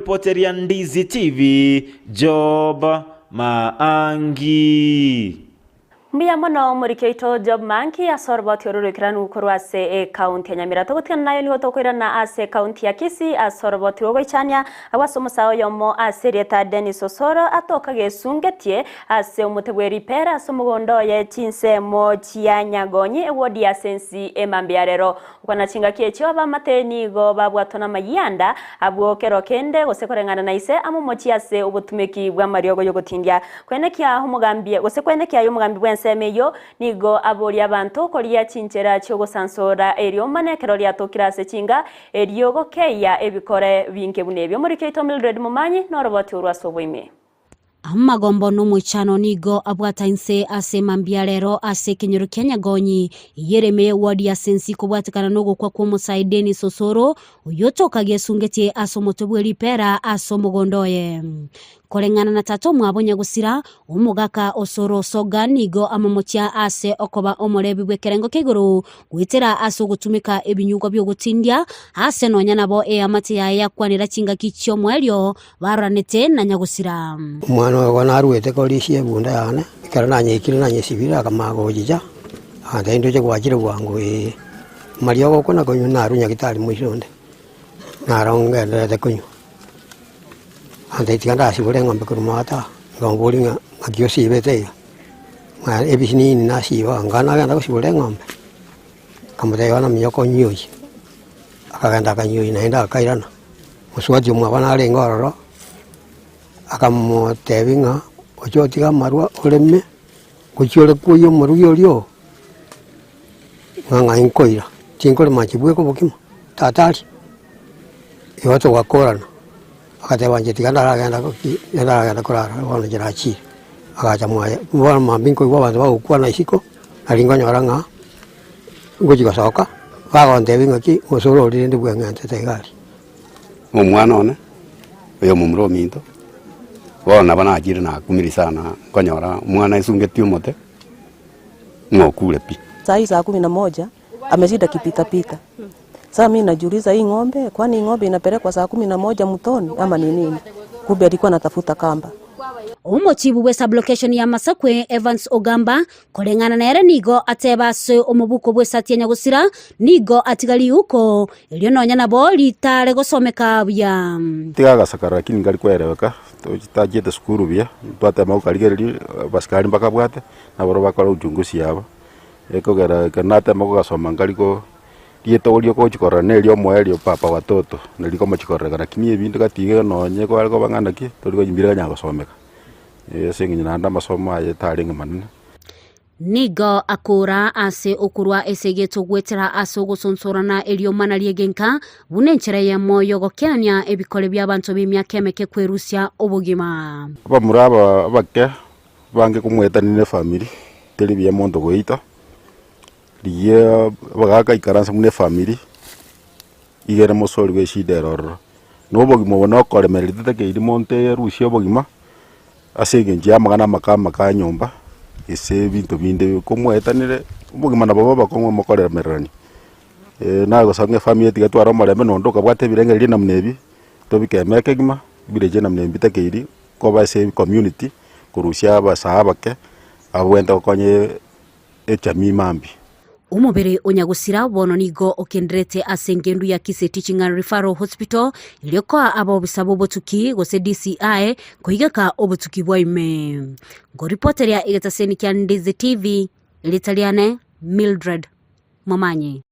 Ngoripoteria Ndizi TV, Job Maangi. Mbuya mono omoriki oito Job Maangi ase oroboti oro roikeranu korwa ase ekaunti ya Nyamira. Togotigana naye nigo tokoirana ase ekaunti ya Kisii ase oroboti rw'ogoichania agwo ase omosae oyomo ase erieta Dennis Osoro atoka gesungetie ase omote bwe ripera ase omogondo oye chinsemo chia Nyagonyi ewodi ya Sensi emambia ya rero. Okwana chingaki echio abamate nigo babwatwa namayianda, abwo kero kende gose koreng'ana na ise amomochie ase obotumeki bw'amariogo y'ogotindia. Kwenekia omogambi gose kwenekia aye omogambi bw'ensemo eyio, nigo aboria abanto koria chinchera chi'ogosansora eriomana ekero riatokire ase chinga, erio gokeyia ebikore binge buna ebio. Omoriki oito Mildred Momanyi noroboti orwo ase oboime. Amagombo na omoichano nigo abwata inse ase mambia rero ase ekenyoro kia Nyagonyi, eyio ere ime ye ward ya Sensi kobwatekana nogokwa kw'omosae Dennis Osoro, oyio otoka gesungetie ase omotwe bwe ripera ase omogondo oye. Koreng'ana na tata omwabo nyagosira, omogaka Osoro Osoga nigo amomochia ase okoba omorebi bw'ekerengo kia igoro goetera ase ogotumeka ebinyugwa bi'ogotindia ase nonya nabo eamate yaye yakwanera chingaki chi'omoerio Baroranete na nyagosira. Omwana oyo bono naruete korisia ebunda yane, ekero nanyeikire nanyesibire akamanya gochicha, agantebia ndoche gwachire bwango ee. Mariogo okwo nakonywa narwa nyagetari moiso onde, naro ngendererete konywa. Agantebia tiga ndasibore eng'ombe korwa maate aa, nkamoboria ng'a ng'aki osibete iga, ng'a ebisinini nasiba nka nagenda gosibora eng'ombe, nkamotebia bono minyoka onywe oyie, akagenda akanywa oyie naende akairana. Mosubati omwabo narenge ororo, akamotebia ng'a oche otige amarwa oreme, gochia ore kwoyia omorugi oria oo, ng'a ng'ai nkoira, tinkorema inche bweka obokima, tata aria. Igo togakorana, agateba inche tiga ndaragenda ki ndaragenda korara bono inche nachire. Agacha mwaye, bono mambia nkoigwa abanto bagokwana isiko, nari nkonyora ng'a ngochia gosoka, bagontebia ng'aki osoro oria rende bweng'entete iga aria. Omwana one, oyo omomura ominto, bono nabo nachire nakumire sana nkonyora omwana esungetie omote, ng'a okure pi. Saa hii saa kumi na moja ameshinda akipitapita. Sasa mimi najiuliza hii ng'ombe, kwani hii ng'ombe inapelekwa saa kumi na moja mtoni ama ni nini? Kumbe alikuwa anatafuta kamba. Omochibu bwe sublocation ya Masakwe Evans Ogamba Koreng'ana nere nigo ateba ase omobuko bw'esati ya nyagosira, nigo atiga riuko, erio nonya nabo ritare gosomeka buya. Tiga agasakara lakini nkari koeleweka, tachiete sukuru buya, twatema gokarigereria abasikari mbakabwate, naboro bakore uchunguzi yabo, ekogera ekero natema kogasoma nkari ko rietogo ria ogochi korora na eria omoerio papa watoto, nari rikomochi kororeka lakini ebinde gati iga nonye kware koba ng'a naki, tori mbire konyara gosomeka. Ase eng'encho naende amasomo aye tarenge manene. Nigo akoora ase okorua esegeto goetera ase ogosonsorana eriomana ri'egenka, buna enchera eyemo y'ogokeania ebikore bi'abanto b'emiaka emeke kwerusia obogima. Abamura aba abake bange komwetania ne efamiri, teri buya monto goita, rigia abagaka ikaranse buna efamiri, igere mosori bwe eshida ere ororo. Na obogima obo nokoremereria tetakeiri monto erusie obogima, ase eng'encho y'amang'ana amake amake a nyomba, gose ebinto binde komwaetanire, obogima nabo bobe bokong'u mokoremererania. Nagosaba ng'a efamiri tiga etware omorembe nonde okabwata ebirengererio namna ebi, tobikeme ekegima, ebirecha namna ebi mbitakeiri, koba ase ecommunity, korusia abasae abake, abwo gokonya echamii mambia. Omobere o nyagosira bono nigo okenderete ase engendu ya Kisii Teaching and Referral Hospital erio koa abaobisa b'obotuki gose DCI koigeka obotuki bwa ime. Nkoripoteria egetaseni kia Ndizi TV, erieta riane Mildred Momanyi.